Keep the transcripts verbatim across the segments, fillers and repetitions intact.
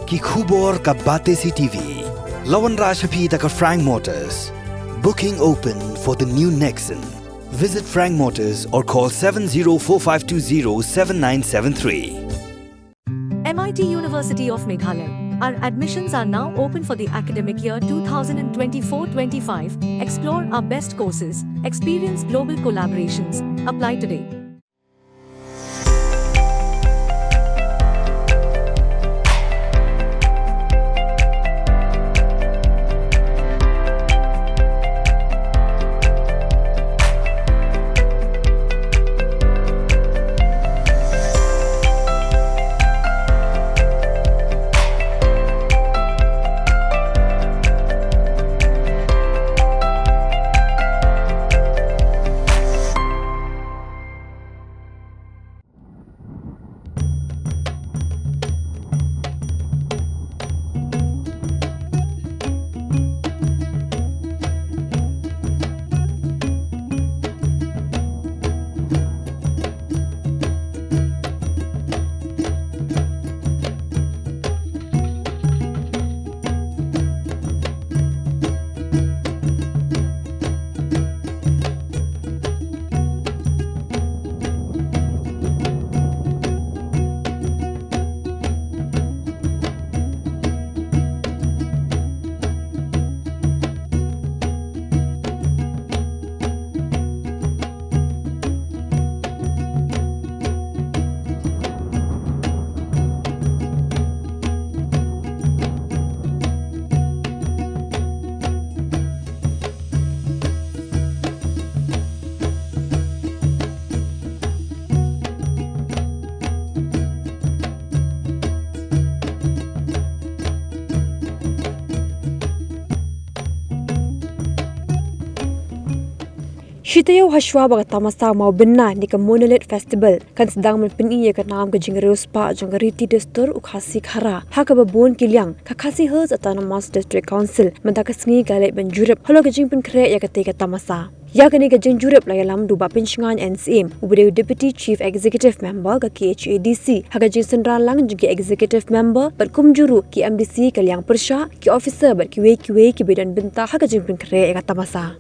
Ki khubor ka Batesi T V. La wanrah sha phi da ka Frank Motors. Booking open for the new Nexon. Visit Frank Motors or call seven zero four five two zero seven nine seven three. M I T University of Meghalaya. Our admissions are now open for the academic year two thousand twenty-four twenty-five. Explore our best courses, experience global collaborations. Apply today. Shi taïew hashwa ba ka tamasa Mawbynna ne ka Monolith Festival kan sdang ban pyni ïa ka nam ka jingriewspah jong ka riti dustur u Khasi Khara ha kaba bun ki liang. Ka Khasi Hills Autonomous District Council mynta ka sngi ka leit ban jurip halor ka jingpynkhreh ïa katei ka tamasa. Ïa kane ka jingjurip la ïalam da u Bah Pynshngaiñ N Syiem uba dei u Deputy Chief Executive Member ka K H A D C ha ka jingsynran lang jong ki Executive Member bad kumjuh ruh ki M D C ka liang pyrshah, ki officer bad kiwei kiwei kiba don bynta ha ka jingpynkhreh ïa ka tamasa.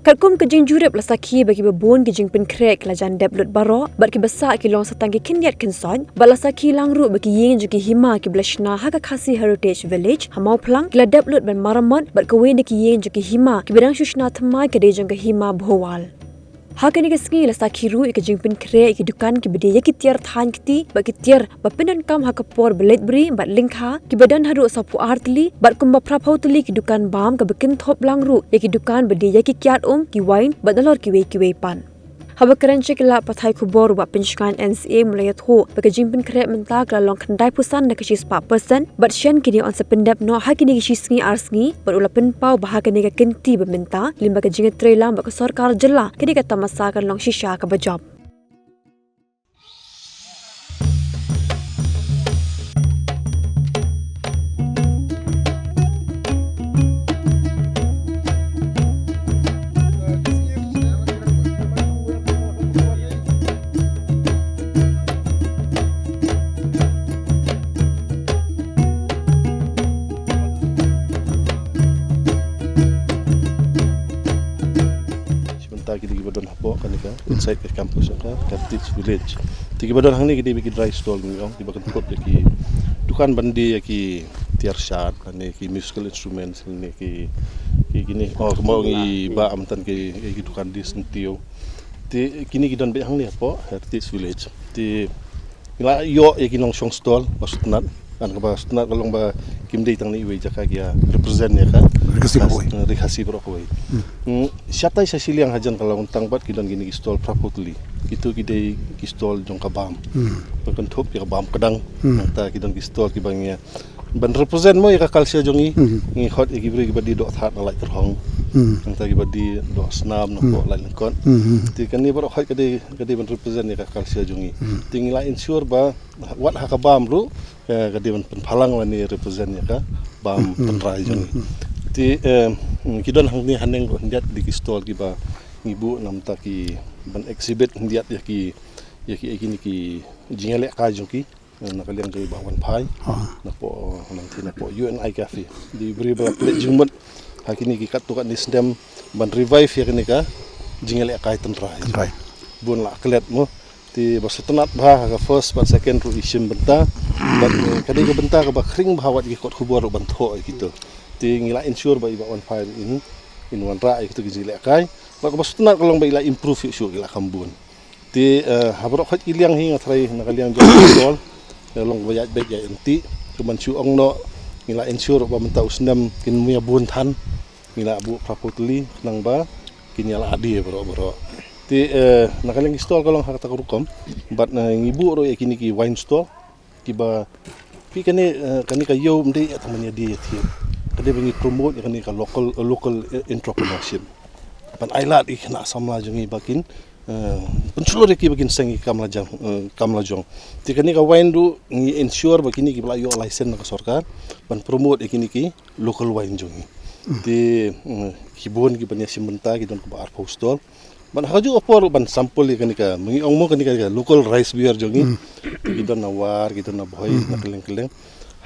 Katkum ka jingjurip la sakhi ba kiba bun ki jingpynkhreh ki la jan dep lut baroh bad kiba sah ki long sa tang ki khyndiat khynsoit. Bad la sakhi lang ruh ba ki ïing jong ki hima kiba la shna ha ka Khasi Heritage Village ha Mawphlang ki la dep lut ban maramot bad kawei na ki ïing jong ki hima kiba dang shu shna thymmai ka dei jong ka hima Bhowal. Ha kane ka sngi la sakhi ruh ïa ka jingpynkhreh ïa ki dukan kiba die ïa ki tiar thaiñ kti bad ki tiar ba pyndonkam ha ka por ba leit briew bad lyngkha kiba don haduh saphew ar tylli bad kumba phraphew tylli ki dukan bam kaba kynthup lang ruh ïa ki dukan ba die ïa ki kiad um, ki wain bad nalor kiwei kiwei pat. Haba kren sha ki lad pathai khubor u Bah Pynshngaiñ N Syiem u la ïathuh ba ka jingpynkhreh mynta ka la long khyndaiphew san na ka shispah percent bad shen ki dei yn sa pyndep noh ha kine ki shi sngi ar sngi bad u la pynpaw ba ha kane ka kynti ba mynta lyngba ka jingïatreilang bad ka sorkar jylla kane ka tamasa kan long shisha kaba jop. Mynta ki dei kiba don hapoh kane ka inside ka campus ka Heritage Village. Te kiba don hangne ki dei ki dry stall ngi ong kiba kynthup ïa ki dukan ban die ïa ki tiar shad ne ki musical instruments ne ki ki kine oh kumba ong i ba am tan ki ki dukan die syntiew. Te kine ki don beit hangne hapoh Heritage Village. Te ngi la ïoh ïa ki nongshong stall ba sutnat. Kan kaba sutnat ka long ba kim dei tang na iwei jaka ki ïa represent ïa ka Ri Khasi baroh kawei. Ri Khasi baroh kawei. Hmm. Hmm, shatai sha shiliang hajan ka la wan tang bad ki don kine ki stall phraphew tylli. Kitu ki dei ki stall jong ka bam. Hmm. Ba kynthup ïa ka bam kdang. Hmm. Nangta ki don ki stall kiba ngi ïa ban represent mo ïa ka culture jong ngi. Hmm. Ngi khot ïa ki briew kiba die doh thad na Laitkyrhong. Hmm. Nangta kiba die doh snam na, hmm, poh Laitlyngkot. Hmm. Te kane baroh khot ka dei ka dei ban represent ïa ka culture jong ngi. Hmm. Te ngi la ensure ba wat ha ka bam ruh ka, ka dei ban pynphalang lane represent ïa ka bam, hmm, hmm, pynrai jong ngi. Hmm. Te, eh, ki don hangne haneng khyndiat de ki stall kiba ngi buh namta ki ban exhibit khyndiat ïa ki, ïa ki, ïa kine ki jingïalehkai jong ki. Na ka liang jong i Bah Wanphai. Napoh, nangta napoh U N I Cafe. Dei ba la pynleit jingmut ha kine ki katto katne snem ban revive ïa kane ka jingïalehkai tynrai. Tynrai. Bun la klet mo. Te ba sngewtynnat bha ha ka first bad second ruh i shim bynta. Bad, eh, ka dei ka bynta kaba khring bha wat ki kot khubor ruh ban thoh ïa kito. Te ngi la ensure ba i Bah Wanphai ruh in, in wanrah ïa kito ki jingïalehkai. Bad kaba sngewtynnat ka long ba i la improve shuh shuh, ki la kham bun. Te, eh, ha baroh khoit ki liang hi, nga tharai na ka liang jong ki stall, eh, long ba ïaid beit ïaid ryntih. Kumban shu ong noh, ngi la ensure ba mynta u snem kin mih bun than. Ngi la buh phra phew tylli khnang ba kin ïa la adi baroh baroh. Te, eh, na ka liang ki stall ka long ha kata ka rukom. Bad, eh, ngi buh ruh ïa kine ki wine stall. Kiba, phi, kane, eh, kane ka ïew ym dei tang ban ïa die ïa thied. Ka dei ba ngi promote ïa kane ka local, eh, local, eh, entrepreneurship. Ban ailad ïa ki khynnah samla jong ngi ba kin, eh, pynshlur ïa ki ba kin seng ïa ki kam lajong, eh, kam lajong. Te kane ka wine ruh ngi ensure ba kine kiba la ïoh license na ka sorkar ban promote ïa kine ki local wine jong ngi. Te, eh, ki bun kiban ïa shim bynta ki don kumba arphew stall. Ban ha kajuh ka por ban sample ïa kane ka, ma ngi ong mo, kane ka local rice beer jong ngi. Ki don na War, ki don na Bhoi, na kylleng kylleng.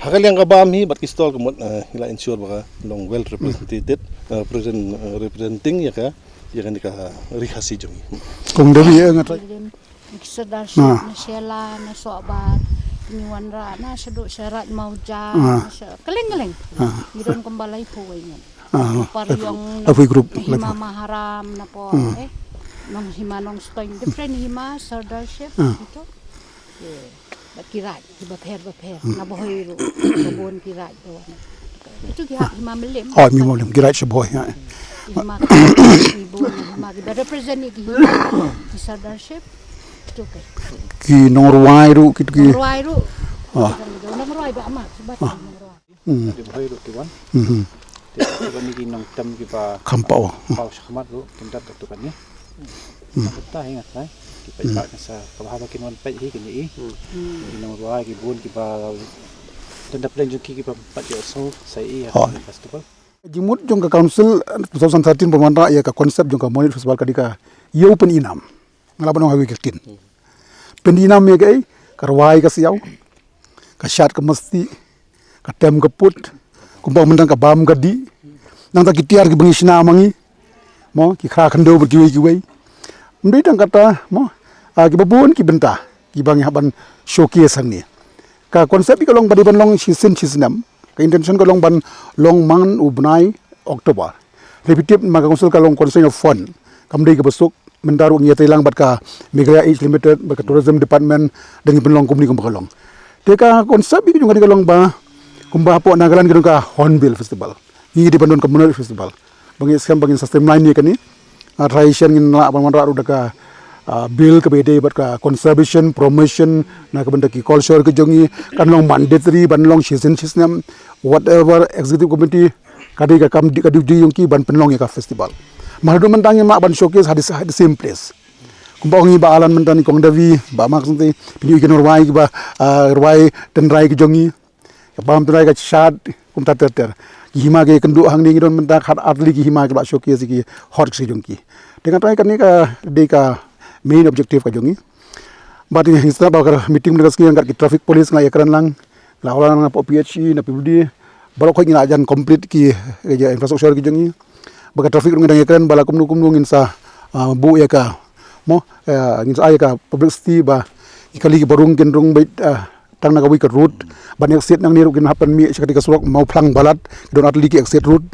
Ha ka liang ka bam hi bad ki stall ka mut, eh, ngi la ensure ba ka long well represented, eh, present, eh, representing ïa ka, ïa kane ka ri Khasi jong ngi. Kong Devi, eh, nga try. Ki Sardar Ship, na Shella, na Sohbar, ngi wanrah na shaduh Sharat Mawja, na sha kylleng kylleng. Ngi don kumba laiphew wei ngut. Ah, Pariong, laiphew group, Hima laiphew. Maharam, napoh, eh, Nong Hima, Nongstoiñ, different Hima, Sardar Ship, gitu. Bad ki raid kiba pher ba pher, na Bhoi ruh, ba bun ki raid ba wan. Itu ki hap Hima Mylliem. Oh, Hima Mylliem, ki raid sha Bhoi, ha. Hima ki bun, Hima kiba represent ïa ki Hima, ki Sardar Ship, itu ke. Ki nongrwai ruh, ki, ki. Nongrwai ruh. Nongrwai ba amat, sebab nongrwai. Ki Bhoi ruh ki wan. Te kiba ni ki nongtem kiba kham paw. Paw shakhmat ruh kin tat katto katne. Kata hi nga tharai ki paidbah kan sa kaba haba kin wan peit hi kin ïohi. Ki nongrwai ki bun kiba don da plan jong ki kiba pat ïoh song sa ïohi ha festival. Jingmut jong ka council, eh, two thousand thirteen ba wanrah ïa ka concept jong ka Monit Festival ka dei ka ïew pyni nam. Nga lah ban ong ha kawei ka ktien. Pyni nam ïa kaei, ka rwai ka siaw, ka shad ka masti, ka tem ka put, kumba mynta ka bam ka dih, nangta ki tiar kiba ngi shna ma ngi, mo, ki khra khyndew bad kiwei kiwei. Ym dei tang kata, mo, ah, kiba bun ki bynta kiba ngi hap ban showcase hangne. Ka concept ka long ba dei ban long shisien shisnem. Ka intention ka long ban long man u bnai October. Hynrei phi tip ma ka council ka long constraint of fund. Kam dei kaba suk, mynta ruh ngi ïatrei lang bad ka Meghalaya Age Limited, bad ka Tourism Department, da ngi pynlong kumne kumba ka long. Te ka concept ka jong kane ka long ba, kumba hapoh Nagaland ki don ka Hornbill Festival. Ngi dei ban don ka Monit Festival. Ba ngi skhem ba ngin sustain line ïa kane. Nga tharai shen ngin lah ban wanrah ruh da ka, ah, bill kaba ïadei bad ka conservation, promotion, na ka bynta ki culture ka jong ngi, kan long mandatory, ban long shisien shisnem, whatever executive committee, ka dei ka kam, ka duty jong ki ban pynlong ïa ka festival. Mar haduh mynta ngim lah ban showcase ha the, ha the same place. Kumba ong i Bah Alan mynta ni Kong Davi, Bah Mark Sangti, pynïoh ïa ki nongrwai kiba, ah, rwai tynrai ka jong ngi. Ka bam tynrai ka shad, kumta ter ter. Ki hima ki kynduh hangne ngi don mynta khat ar tylli ki hima kiba showcase ki hok ki jong ki. Te nga tharai kane ka dei ka main objective ka jong ngi. Bad ngi sngewbha ba ka meeting mynta ka sngi ngi ïa ka traffic police ngi la ïakren lang. La wan lang na P H E na P W D. Baroh khoit ngi la jan complete ki, ki infrastructure ki jong ngi. Ba ka traffic ruh ngi dang ïakren ba la kumno kumno ngin sa, ah, buh ïa ka. Mo, eh, ngin sa ai ïa ka publicity ba ki kali kiba rung kin rung beit, ah, tang na kawei ka route, ban exit nangne ruh kin hap ban mih sha kata ka surok Mawphlang Balat, ki don ar tylli ki exit route.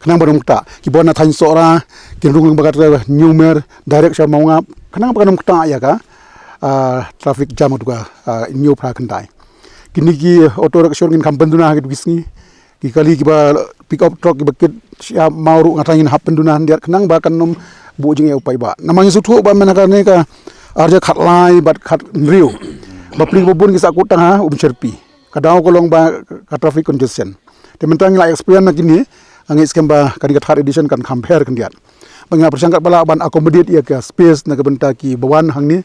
Khnang ban ym ktah, kiba wan na thaiñ Sohra, kin rung lyngba kata ka New Mer, direct sha Mawngap, khnang ba kan ym ktah ïa ka, ah, traffic jam kata ka, ah, hynñiew phra khyndai. Kine ki auto rickshaw ngin kham pynduna ha kito ki sngi, ki kali kiba pick up truck kiba kit sha maw ruh nga tharai ngin hap pynduna khyndiat khnang ba kan ym buh jingeh u paidbah. Namar ngi sngewthuh ba mynta kane ka ar hajar khatlai bad khathynriew. Bapli babun ki sahkut tang ha Umshyrpi. Ka daw ka long ba ka traffic congestion. Te mynta ngi la experience na kine, ngi skhem ba kane ka third edition kan kham pher khyndiat. Ba ngi la pyrshang katba lah ban accommodate ïa ka space na ka bynta kiba wan hangne.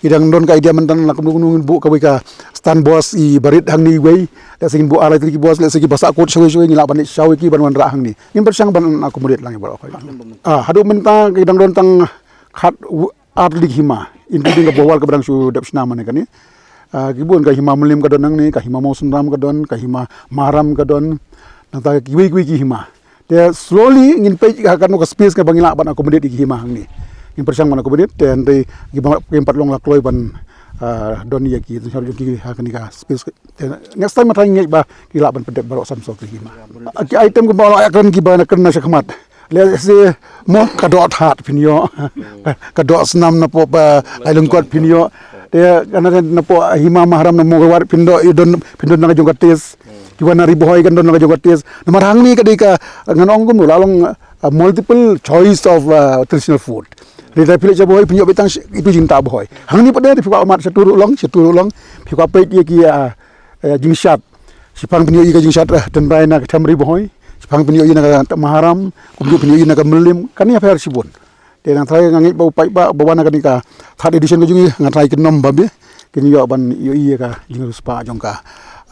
Ngi dang don ka idea mynta la kumno kumno ngin buh kawei ka stand bus iba rit hangne iwei. Lehse ngin buh ar lai tylli ki bus, lehse kiba sahkut shawei shawei ngi lah ban leit shaw ïa ki ban wanrah hangne. Ngin pyrshang ban accommodate lang ïa baroh. Ah, haduh mynta ki dang don tang khat ar tylli ki hima, including ka Bhowal kaba dang shu dep shna mynne kane. Ah, ki bun ka hima Mylliem ka don hangne, ka hima Mawsynram ka don, ka hima Maharam ka don. Nangta kiwei kiwei ki hima. Te slowly ngin peit ha kano ka space kaba ngi lah ban accommodate ïa ki hima hangne. Ngin pyrshang ban accommodate, te hynrei kiba, kim pat long la kloi ban, ah, don ïa ki, jong ki ha kane ka space. Te next time ma tang ngi ba ki lah ban pyndep baroh san so ki hima. Ki item kiba la ïakren kiba na kren na shakhmat. Lehse mo ka doh thad phin ïoh. Ka doh snam napoh ba Lailyngkot phin ïoh. Te kane napoh hima Maharam na Mawkyrwat phin doh, ïa don, phin don na ka jong ka taste. Kiba na Ri Bhoi kan don na ka jong ka taste. Namar hangne ka dei ka, ngan ong kumno, la long, uh, multiple choice of, uh, traditional food. Lada phi leit sha Bhoi phin ïoh beit tang shi-, itu jingtah Bhoi. Hangne pat de phi kwah mad shatu ruh long, shatu ruh long. Phi kwah peit ïa ki, uh, eh, jingshad. Shiphang phin ïoh ïa ka jingshad, eh, tynrai na ka them Ri Bhoi. Shiphang phin ïoh ïa na ka Maharam, kumjuh phin ïoh ïa na ka Mylliem, kane ïapher shibun. Te nga tharai nga ngeit ba u paidbah ba wan na kane ka third edition ka jong ngi, nga tharai kin ym bam bha, kin ïoh ban ïohi ïa ka jingriewspah jong ka,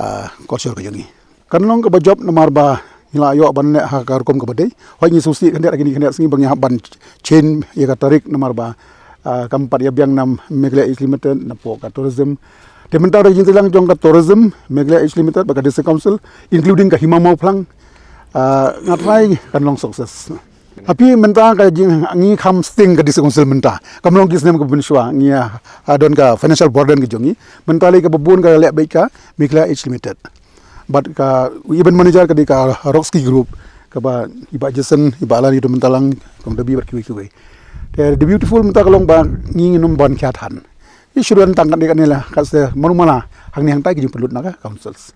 ah, culture ka jong ngi. Kan long kaba jop namar ba ngi la ïoh ban leh ha ka rukom kaba dei. Hooid ngi sngewsih khyndiat ha kine ki khyndiat sngi ba ngi hap ban change ïa ka tarik namar ba, ah, kam pat ïa biang na Meghalaya Age Limited napoh ka tourism. Te mynta da ka jingtreilang jong ka tourism, Meghalaya Age Limited bad ka District Council, including ka Hima Mawphlang, ah, nga tharai kan long success. Hynrei mynta ka jing, ngi kham sting ka District Council mynta. Kam long ki snem kiba mynshuwa, ngi, ah, don ka financial burden ka jong ngi. Mynta lei kaba bun ka leh beit ka Meghalaya Age Limited. Bad ka event manager ka dei ka Roxy Group, kaba i Bah Jason, i Bah Alan, i Bah Myntalang, Kong Dabi bad kiwei kiwei. Te The Beautiful mynta ka long ba ngi ngin ym ban khia than. Ngi shu don tang katne katne la, katne mano mala, hangne hangtai ki jingpynlut na ka councils.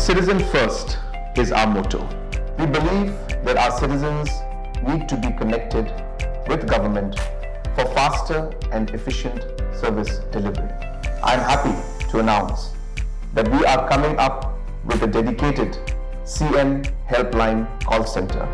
Citizen first is our motto. We believe that our citizens need to be connected with government for faster and efficient service delivery. I'm happy to announce that we are coming up with a dedicated C M Helpline call center.